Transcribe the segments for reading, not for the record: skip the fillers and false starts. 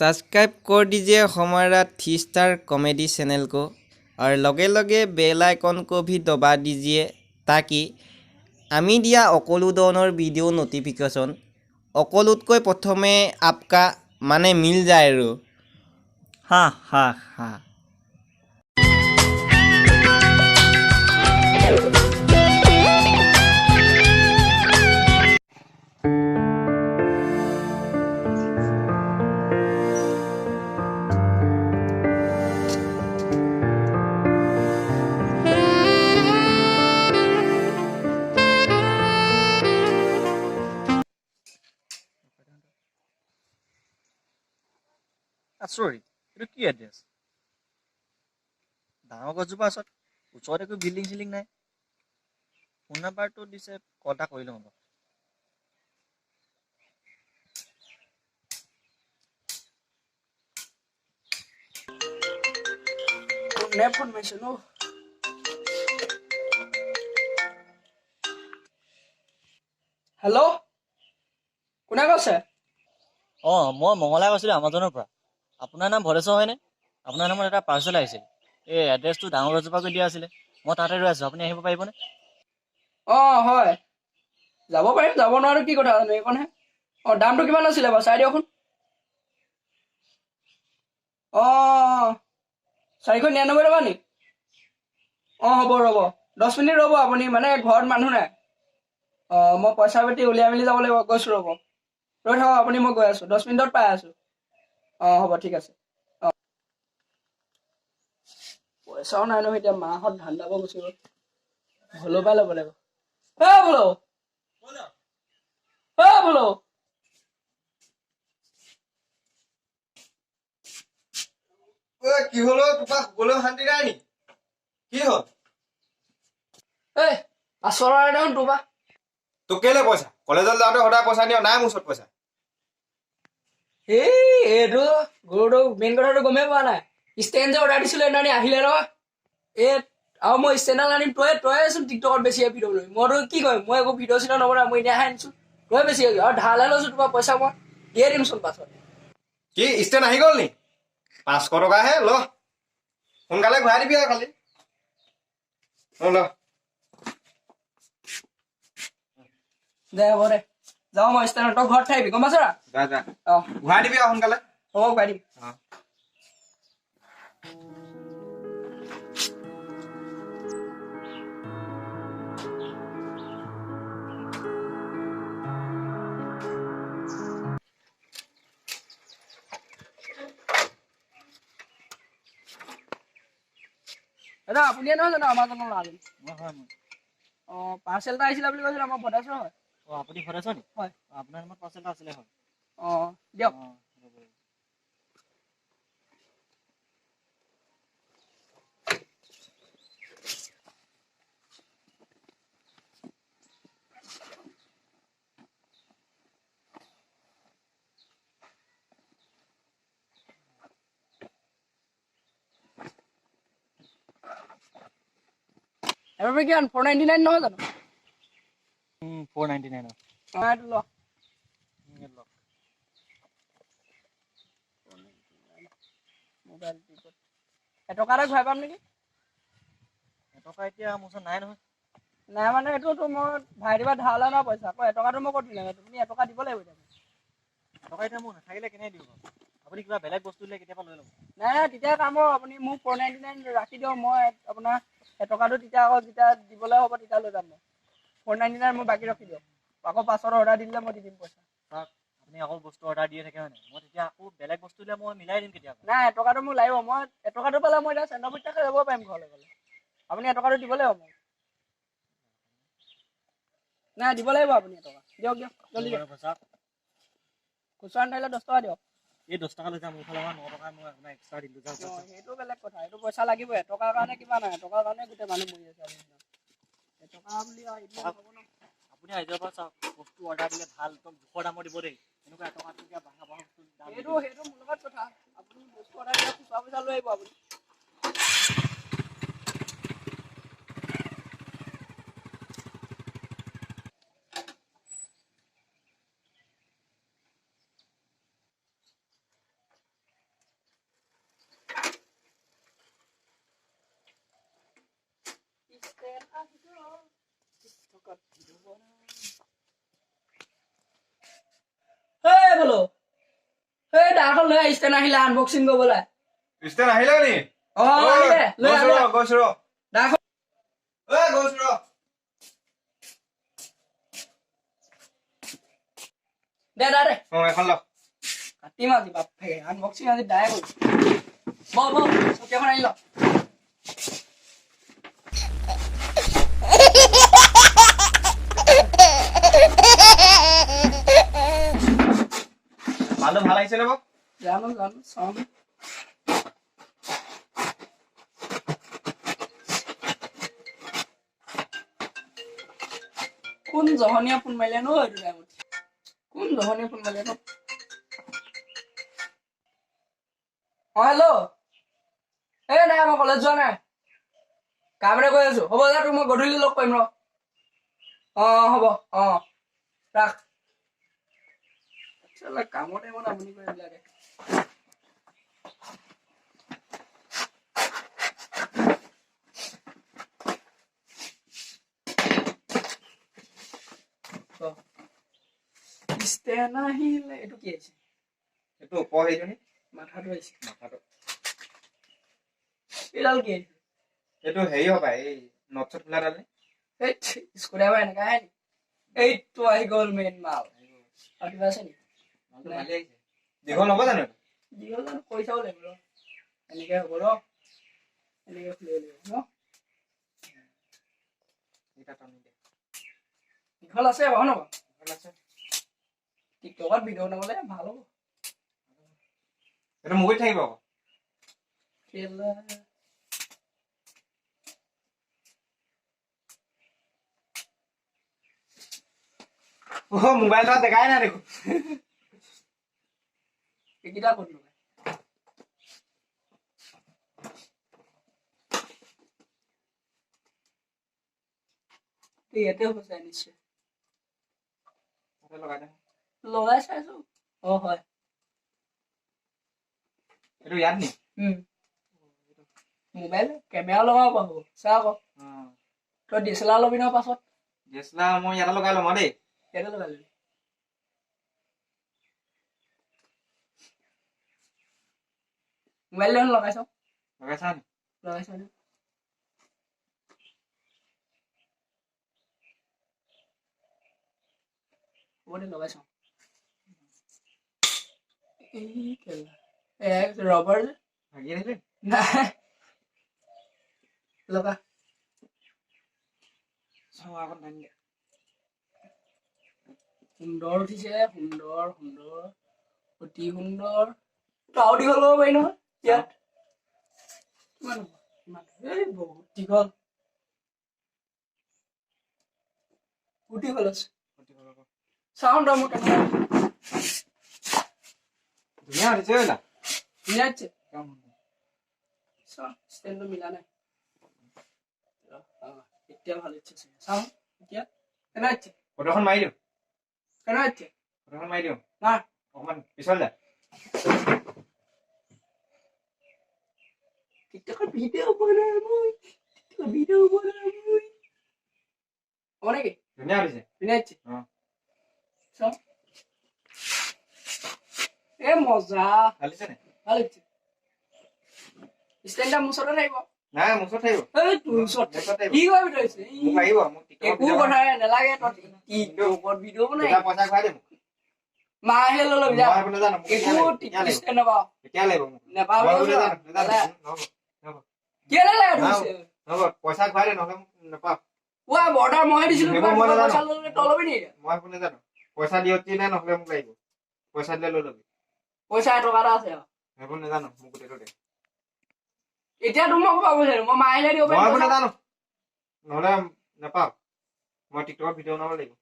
Subscribe कर दीजिए हमारा थ्री स्टार कॉमेडी चैनल को और लगे लगे बेल आइकन को भी दबा दीजिए ताकि আমি দিয়া সকলো ধৰণৰ ভিডিঅ' ন'টিফিকেশ্যন সকলোতকৈ প্ৰথমে आपका মানে মিল যায় আৰু হা হা হা। আচৰিত, এইটো কি এড্ৰেছ? ডাঙৰ গছজোপা ওচৰত, ওচৰত একো বিল্ডিং চিল্ডিং নাই। ফোন নাম্বাৰটো দিছে, কল এটা কৰি লওঁ বাৰু। কোনে ফোন মাৰিছে নো? হেল্ল', কোনে কৈছে? অঁ, মই মঙলাই কৈছিলোঁ আমাজনৰ পৰা। আপোনাৰ নাম ভদেশ্বৰ হয়নে? আপোনাৰ নামত এটা পাৰ্চেল আহিছিল। এই এড্ৰেছটো ডাঙৰ গছজোপাকৈ দিয়া আছিলে। মই তাতে ৰৈ আছোঁ, আপুনি আহিব পাৰিবনে? অঁ হয়, যাব পাৰিম, যাব নোৱাৰো কি কথা জানো এইকণহে। অঁ, দামটো কিমান আছিলে বাৰু চাই দিয়কচোন। অঁ, 499 টকা নি? অঁ হ'ব, ৰ'ব 10 মিনিট ৰ'ব আপুনি, মানে ঘৰত মানুহ নাই। অঁ, মই পইচা পাতি উলিয়াই মেলি যাব লাগিব, গৈছোঁ ৰ'ব, ৰৈ থাকক আপুনি, মই গৈ আছোঁ, 10 মিনিটত পাই আছোঁ। অঁ হ'ব, ঠিক আছে। অঁ, পইচাও নাই নহয় এতিয়া, মাহঁত ধান দাব গুচি গ'ল। ভলৌ পৰাই ল'ব লাগিব। হে ভলৌ, হে ভলৌ। ঐ, কি হ'ল ঐ? তোপা শুবলৈও শান্তি নাই নি? কি হ'ল? এই 500 টকা দেখোন তোৰ পৰা। তোক কেলে পইচা? কলেজত যাওঁতে সদায় পইচা নিয়, নাই মোৰ ওচৰত পইচা। এই এইটো গৰুটো মেইন কথাটো গমেই পোৱা নাই। ষ্টেণ্ড যে অৰ্ডাৰ দিছিলো সেইদিনাখনি আহিলে নহয়। এই আৰু মই ষ্টেণ্ডডাল আনিম, তইচোন টিকটকত বেছিকে ভিডিঅ' বনাবি। মইতো কি কৰিম, মই একো ভিডিঅ' চিডিঅ' নবনাওঁ, মই এনেহে আনিছো, তই বেছি আৰু ধাৰলৈ লৈছো তোমাৰ পইচা, মই দিয়ে দিমচোন পাছত। কি ষ্টেণ্ড আহি গ'ল নি? 500 টকাহে ল, সোনকালে ঘূৰাই দিবি আৰু খালি। অ, ল। দে হ'ব দে, যাওঁ মই ষ্টেণ্ডত, তই ঘৰত থাকিবি, গম পাইছ না? যা যা। অঁ। ঘূৰাই দিবি আৰু সোনকালে। হ'ব, ঘূৰাই দিম। অ। দাদা, আপুনিয়ে নহয় জানো আমাজনৰ ল'ৰাজন? মই হয়, মই। অঁ, পাৰ্চেল এটা আহিছিলে বুলি কৈছিলে, মই ভদেশ্বৰ হয়। অঁ, আপুনি ভদেশ্বৰ নি? হয়। অঁ, আপোনাৰ নামত পাৰ্চেল এটা আছিলে হয়। অঁ, দিয়ক। অঁ, ৰ'ব ৰ'ব। এবাৰ কিমান, 499 নহয় জানো? 499। অঁ, এইটো ল। লওক। মোবাইল টিকট এটকা এটা ঘূৰাই পাম নেকি? এটকা এতিয়া মোৰ ওচৰত নাই নহয়। নাই মানে এইটোতো মই ভাইটিৰ পৰা ধাৰলৈ অনা পইচা, আকৌ এটকাটো মই ক'ত মিলাম? তুমি এটকা দিব লাগিব এতিয়া মোক। এটকা এতিয়া মোৰ নাথাকিলে কেনেকৈ দিওঁ বাৰু? আপুনি কিবা বেলেগ বস্তু দিলে কেতিয়াবা লৈ ল'ব। নাই নাই, তেতিয়া কাম হ'ব, আপুনি মোক 499 ৰাখি দিয়ক, মই আপোনাৰ এটকাটো তেতিয়া আকৌ যেতিয়া দিবলৈ হ'ব তেতিয়া লৈ যাম। মই 499 মোৰ বাকী ৰাখি দিয়ক, আকৌ পাছত অৰ্ডাৰ দিলে মই দি দিম পইচা। চাওক, আপুনি আকৌ বস্তু অৰ্ডাৰ দিয়ে থাকে হয় নাই? মই তেতিয়া আকৌ বেলেগ বস্তু দিলে মই মিলাই দিম কেতিয়াবা। নাই, এটকাটো মোক লাগিব। মই এটকাটো পালে মই এতিয়া চেণ্ডাৰপুৰিত খাই যাব পাৰিম ঘৰলৈ গ'লে। আপুনি এটকাটো দিব লাগিব মোক। নাই, দিব লাগিব আপুনি এটকা। দিয়ক দিয়ক, জলদি দিয়ক। ৰ'ব, চাওক। খুচুৰা নাথাকিলে 10 টকা দিয়ক। এই 10 টকা লৈ যাম, মোৰ ফালৰ পৰা 9 টকা মই আপোনাক এক্সট্ৰা দিলোঁ, যাওক যাওক। অঁ, সেইটো বেলেগ কথা, এইটো পইচা লাগিবই। এটকাৰ কাৰণে কিবা নাই, এটকাৰ কাৰণে গোটেই মানুহ মৰি আছে আজিৰ দিনত। এটকা বুলি আৰু এইবিলাক হ'ব ন। আপুনি আজিৰ পৰা চাওক, বস্তু অৰ্ডাৰ দিলে ভাল একদম জোখৰ দামৰ দিব দেই। এনেকুৱা এটকাটো কিবা বাঢ়া বাঢ়া বস্তু দাম সেইটো নিদিব। সেইটো মোৰ লগত কথা, আপুনি বস্তু অৰ্ডাৰ দিলে খুচুৰা পইচা লৈ আহিব আপুনি। টিকটকত ভিডিঅ' বনাম। হেই বোলো, এই দাখন লৈ আহিছে, নাহিলে আনবক্সিং কৰিবলৈ। ষ্টেণ্ড আহিলে নি? অ, আহিলে, লৈ গৈছো আহ। ৰ, গৈছো ৰ। দাখন। ঐ, গৈছো ৰ। দে দা দে। অ, এখন ল। কাটিম আজি বাপেকে, আনবক্সিং আজি দায়ে কৰিম। বহ বহ, চকী এখন আনি ল। মালটো ভাল আহিছে নে বাৰু? জানো জানো, চাওঁ। কোন জহনীয়া ফোন মাৰিলে নো এইটো টাইমত? কোন জহনীয়া ফোন মাৰিলে নো? অ, হেল্ল'। এই নাই, মই কলেজ যোৱা নাই, কাম এটা কৰি আছো। হ'ব যা, তোক মই গধূলি লগ কৰিম ৰ। অ, হ'ব, অ, ৰাখ। চালা, কামৰ টাইমত আমনি কৰে এইবিলাকে। ষ্টেণ্ড আহিলে, এইটো কি আহিছে? এইটো ওপৰ হেৰিটো নি? মাথাটো আহিছে। মাথাটো। এইডাল কি আহিছে? এইটো হেৰি হ'ব, এই not চট খোলা ডাল নি? এই স্ক্ৰুড্ৰাইভাৰ এনেকা আহে নি? এইটো আহি গ'ল মেইন মাল। আৰু কিবা আছে নি? মালটো ভালেই আহিছে। দীঘল হ'ব জানো এইটো? দীঘল জানো, কৰি চাব লাগিব ৰ। এনেকে হ'ব ৰ, এনেকে খুলিব লাগিব ন? এইকেইটা টানি দে। দীঘল আছে বাৰু ন? দীঘল আছে। টিকটকত ভিডিঅ' বনাবলে ভাল হ'ব। এইটো মুগুৰিত থাকিব আকৌ। কেলা। অ, মোবাইল থকা জেগাই নাই দেখোন। এইকেইটা ক'ত লগাই? ইয়াতে হ'ব চাই নিশ্চয়। তাতে লগাই দে। লগাই চাইছো, অ হয়। এইটো ইয়াত নি? মোবাইল কেমেৰাও লগাব পৰা হ'ব, চা আকৌ। তই ডিএছএলআৰ ল'বি নহয় পাছত। ডিএছএলআৰ মই ইয়াতে লগাই ল'ম আৰু দেই। ইয়াতে লগাই ল'বি। মোবাইল দেখোন লগাই চাওঁ। লগাই চা নি? লগাই চাওঁ। হ'ব দে, লগাই চাওঁ। এই কেলা, এ ৰবাৰ যে। ভাগি আহিলে। নাই লগা। চাওঁ আগত দাঙি দে। সুন্দৰ উঠিছে, সুন্দৰ সুন্দৰ, অতি সুন্দৰ। তই আৰু দীঘল কৰিব পাৰি নহয় ইয়াত। কিমান হ'ব? কিমান? এই বহুত দীঘল, বহুত দীঘল আছে। চাওঁ তই, মোৰ কেনেকুৱা। ধুনীয়া উঠিছে ঐ। ধুনীয়া উঠিছে। একদম। চাওঁ, ষ্টেণ্ডটো মিলা নাই। ৰ, অ, এতিয়া ভাল উঠিছে চাগে। চাওঁ এতিয়া কেনেকুৱা উঠিছে। ফটোখন মাৰি দিওঁ। কেনেকুৱা উঠিছে? ফটোখন মাৰি দিওঁ। মাৰ। অকণমান পিছল যা। টিকটকত ভিডিঅ' বনাম মই, টিকটকত ভিডিঅ' বনাম মই। হ'ব নেকি? ধুনীয়া উঠিছে। ধুনীয়া উঠিছে। অ। চাওঁ, এ মজা। ভাল উঠিছে নে? ভাল উঠিছে। ষ্টেণ্ডটা মোৰ ওচৰতে থাকিব। নাই, মোৰ ওচৰত থাকিব। এই তোৰ ওচৰত? মোৰ ওচৰত থাকিব। কি কৰিবি তই? মোক লাগিব, মোক টিকটকত একো ভিডিঅ' কথাই নালাগে, তই টিকটকত ভিডিঅ' বনাই। দুটা পইচা ঘূৰাই দে মোক। মাহে লৈ ল'বি যা। মই এইবোৰ নাজানো, মোক একো এতিয়া লাগিব, এতিয়া লাগিব। ষ্টেণ্ড নাপাওঁ। এতিয়া লাগিব মোক। নেপাওঁ। মই এইবোৰ নাজানো, নাজানো, নহ'ব, নহ'ব। কেলে লাগে তোৰ? নহ'ব। নহ'ব, পইচা ঘূৰাই দে, নহ'লে মোক নাপাওঁ। ৱা, অৰ্ডাৰ মইহে দিছিলো। সেইবোৰ মই নাজানো। পইচা ল'লে তই ল'বি নেকি? মই এইবোৰ নাজানো। পইচা দিয়ক নে, নহ'লে মোক লাগিব। পইচা দিলে লৈ ল'বি। পইচা এটকা এটা আছে আৰু। সেইবোৰ নাজানো, মোক গোটেইটো দে। এতিয়া তোক মই ক'ব পইচা, মই মাহিলে দিব মই পাৰিম এইবোৰ পইচা। নাজানো, নহ'লে নাপাওঁ। মই টিকটকত ভিডিঅ' বনাব লাগিব।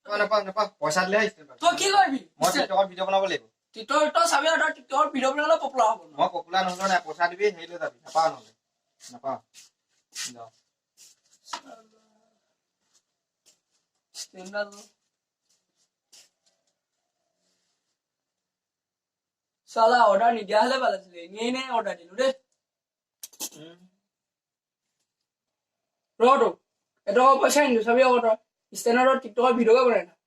মই নাপাওঁ, নাপাওঁ। পইচা দিলেহে ষ্টেণ্ড পাম। তই কি কৰিবি? মই টিকটকত ভিডিঅ' বনাব লাগিব। তই তই চাবি আৰু, তই টিকটকত ভিডিঅ' বনালে পপুলাৰ হ'ব। মই পপুলাৰ নহ'লেও নাই, পইচা দিবি, হেৰি লৈ যাবি। নাপাওঁ নহ'লে, নাপাওঁ, যাওঁ। ষ্টেণ্ডডাল চালা, অৰ্ডাৰ নিদিয়া হ'লে ভাল আছিলে। এনেই এনেই অৰ্ডাৰ দিলো দেই। ৰটো এটকা পইচা নিদিওঁ, চাবি আকৌ তই ষ্টেণ্ডত টিকটকৰ ভিডিঅ'কে বনাই থাক।